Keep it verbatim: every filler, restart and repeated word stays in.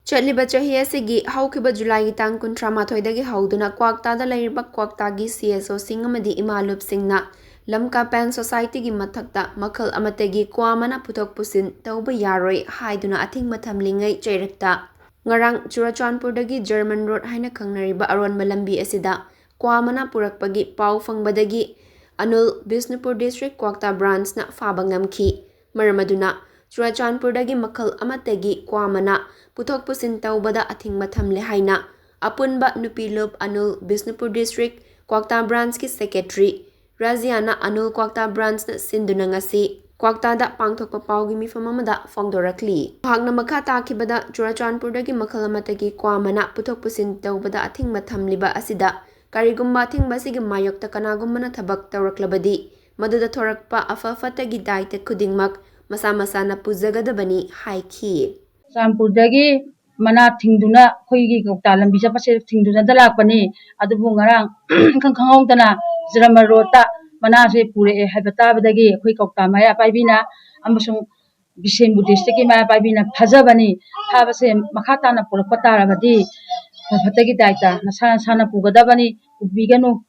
ꯆꯠꯂꯤꯕ ꯆꯍꯤ ꯑꯁꯤꯒꯤ ꯍꯧꯈꯤꯕ ꯖꯨꯂꯥꯏꯒꯤ ꯇꯥꯡ ꯀꯨꯟꯊ꯭ꯔꯥ ꯃꯥꯊꯣꯏꯗꯒꯤ ꯍꯧꯗꯨꯅ ꯀ꯭ꯋꯥꯛꯇꯥꯗ ꯂꯩꯔꯤꯕ ꯀ꯭ꯋꯥꯛꯇꯥꯒꯤ ꯁꯤ ꯑꯦꯁ ꯑꯣꯁꯤꯡ ꯑꯃꯗꯤ ꯏꯃꯥ ꯂꯨꯞꯁꯤꯡꯅ ꯂꯝꯀꯥ ꯄꯦꯟ ꯁꯣꯁꯥꯏꯇꯤꯒꯤ ꯃꯊꯛꯇ ꯃꯈꯜ ꯑꯃꯠꯇꯒꯤ ꯀ꯭ꯋꯥ ꯃꯅꯥ ꯄꯨꯊꯣꯛ ꯄꯨꯁꯤꯟ ꯇꯧꯕ ꯌꯥꯔꯣꯏ ꯍꯥꯏꯗꯨꯅ ꯑꯊꯤꯡꯕ ꯊꯝꯂꯤꯉꯩ ꯆꯩꯔꯛꯇ ꯉꯔꯥꯡ ꯆꯨꯔꯆꯥꯟꯄꯨꯔꯗꯒꯤ ꯖꯔꯃꯟ ꯔꯣꯗ ꯍꯥꯏꯅ ꯈꯪꯅꯔꯤꯕ ꯑꯔꯣꯟꯕ ꯂꯝꯕꯤ ꯑꯁꯤꯗ ꯀ꯭ꯋꯥ ꯃꯅꯥ ꯄꯨꯔꯛꯄꯒꯤ ꯄꯥꯎ ꯐꯪꯕꯗꯒꯤ ꯑꯅꯨꯜ ꯕꯤꯁꯅꯨꯄꯨꯔ ꯗꯤꯁꯇ꯭ꯔꯤꯛ ꯀ꯭ꯋꯥꯛꯇꯥ ꯕ꯭ꯔꯥꯟꯁꯅ ꯐꯥꯕ ꯉꯝꯈꯤ꯫ ꯃꯔꯝ ꯑꯗꯨꯅ ꯆꯨꯔꯆꯥꯟꯄꯨꯔꯗꯒꯤ ꯃꯈꯜ ꯑꯃꯠꯇꯒꯤ ꯀ꯭ꯋꯥ ꯃꯅꯥ ꯄꯨꯊꯣꯛ ꯄꯨꯁꯤꯟ ꯇꯧꯕꯗ ꯑꯊꯤꯡꯕ ꯊꯝꯂꯦ ꯍꯥꯏꯅ ꯑꯄꯨꯟꯕ ꯅꯨꯄꯤ ꯂꯨꯞ ꯑꯅꯨꯜ ꯕꯤꯁꯅꯨꯄꯨꯔ ꯗꯤꯁꯇ꯭ꯔꯤꯛ ꯀ꯭ꯋꯥꯛꯇꯥ ꯕ꯭ꯔꯥꯟꯁꯀꯤ ꯁꯦꯀ꯭ꯔꯦꯇꯔꯤ ꯔꯥꯖꯤꯌꯥꯅ ꯑꯅꯨꯜ ꯀ꯭ꯋꯥꯛꯇꯥ ꯕ꯭ꯔꯥꯟꯁꯅ ꯁꯤꯟꯗꯨꯅ ꯉꯁꯤ ꯀ꯭ꯋꯥꯛꯇꯥꯗ ꯄꯥꯡꯊꯣꯛꯄ ꯄꯥꯎꯒꯤ ꯃꯤꯐꯝ ꯑꯃꯗ ꯐꯣꯡꯗꯣꯔꯛꯂꯤ꯫ ꯃꯍꯥꯛꯅ ꯃꯈꯥ ꯇꯥꯈꯤꯕꯗ, ꯆꯨꯔꯆꯥꯟꯄꯨꯔꯗꯒꯤ ꯃꯈꯜ ꯑꯃꯠꯇꯒꯤ ꯀ꯭ꯋꯥ ꯃꯅꯥ ꯄꯨꯊꯣꯛ ꯄꯨꯁꯤꯟ ꯇꯧꯕꯗ ꯑꯊꯤꯡꯕ ꯊꯝꯂꯤꯕ ꯑꯁꯤꯗ ꯀꯔꯤꯒꯨꯝꯕ ꯑꯊꯤꯡꯕ ꯑꯁꯤꯒꯤ ꯃꯥꯌꯣꯛꯇ ꯀꯅꯥꯒꯨꯝꯕꯅ ꯊꯕꯛ ꯇꯧꯔꯛꯂꯕꯗꯤ, ꯃꯗꯨꯗ ꯊꯣꯔꯛꯄ ꯑꯐ ꯐꯠꯇꯒꯤ ꯗꯥꯏꯇ ꯈꯨꯗꯤꯡꯃꯛ ꯃꯁꯥ ꯃꯁꯥꯅ ꯄꯨꯖꯒꯗꯕꯅꯤ ꯍꯥꯏꯈꯤ꯫ ꯆꯨꯔꯆꯥꯟꯄꯨꯔꯗꯒꯤ ꯃꯅꯥ ꯊꯤꯡꯗꯨꯅ ꯑꯩꯈꯣꯏꯒꯤ ꯀ꯭ꯋꯥꯛꯇꯥ ꯂꯝꯕꯤ ꯆꯠꯄꯁꯦ ꯊꯤꯡꯗꯨꯅꯗ ꯂꯥꯛꯄꯅꯤ꯫ ꯑꯗꯨꯕꯨ ꯉꯔꯥꯡ ꯏꯈꯪ ꯈꯪꯍꯧꯗꯅ ꯖꯔꯃꯟ ꯔꯣꯗꯇ ꯃꯅꯥꯁꯦ ꯄꯨꯔꯛꯑꯦ ꯍꯥꯏꯕ ꯇꯥꯕꯗꯒꯤ ꯑꯩꯈꯣꯏ ꯀ꯭ꯋꯥꯛꯇꯥ ꯃꯩꯔꯥ ꯄꯥꯏꯕꯤꯅ ꯑꯃꯁꯨꯡ ꯕꯤꯁꯦꯝꯄꯨꯔ ꯗꯤꯁꯇ꯭ꯔꯤꯛꯀꯤ ꯃꯩꯔꯥ ꯄꯥꯏꯕꯤꯅ ꯐꯥꯖꯕꯅꯤ꯫ ꯐꯥꯕꯁꯦ ꯃꯈꯥ ꯇꯥꯅ ꯄꯨꯔꯛꯄ ꯇꯥꯔꯕꯗꯤ ꯐꯠꯇꯒꯤ ꯗꯥꯏꯇ ꯅꯁꯥ ꯅꯁꯥꯅ ꯄꯨꯒꯗꯕꯅꯤ, ꯄꯨꯕꯤꯒꯅꯨ꯫